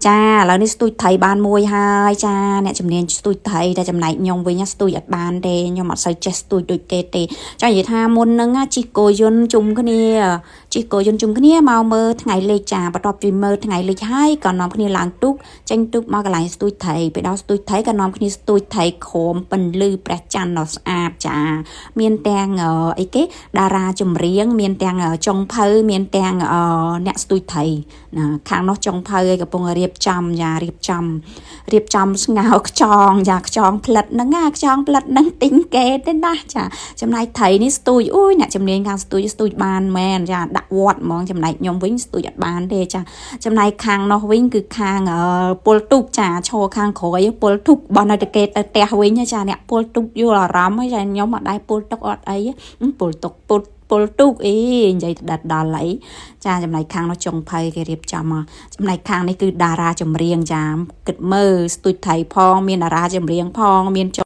ចាឥឡូវនេះស្ទូចត្រីបានមួយហើយចាអ្នកជំនាញស្ទូចត្រីតែចំណែកខ្ញុំវិញស្ទូចអត់បានទេខ្ញុំអត់សូវចេះស្ទូចដូចគេទេចង់និយាយថាមុនហ្នឹងជិះគោយន្តជុំគ្នាជិះគោយន្តជុំគ្នាមកមើលថ្ងៃលិចចាបន្ទាប់ពីមើលថ្ងៃលិចហើយក៏នាំគ្នាឡើងទូកចេញទូកមកកន្លែងស្ទូចត្រីពេលដល់ស្ទូចត្រីក៏នាំគ្នាស្ទូចត្រីក្រោមពន្លឺព្រះច័ន្ទដ៏ស្អាតចា មានទាំងអីគេតារាចម្រៀងមានទាំងចុងភៅមានទាំងអ្នកស្ទូចត្រីណាខាងនោះចុងភៅឯកំពុងរៀបចំចារៀបចំរៀបចំស្ងោរខ្ចងចាខ្ចងផ្លិតហ្នឹងណាខ្ចងផ្លិតហ្នឹងទិញគេទេណាចាចំណែកត្រីនេះស្ទូចអូយអ្នកជំនាញខាងស្ទូចស្ទូចបានមែនចាដាក់វត្តហ្មងចំណែកខ្ញុំវិញស្ទូចអត់បានទេចាចំណែកខាងនោះវិញគឺខាងពលទូកចាឈរខាងក្រោយពលទូកបោះនៅតែគេទៅផ្ទះវិញចាអ្នកពលទូកយល់អារម្មណ៍ចាខ្ញុំអត់ដែរពលទុកអត់អីពលទុកពលពលទូកអីនិយាយទៅដល់អីចាចំណែកខាងនោះចុងភៅគេរៀបចំមកចំណែកខាងនេះគឺតារាចម្រៀងចាគិតមើលស្ទូចថៃផងមានតារាចម្រៀងផងមានចុង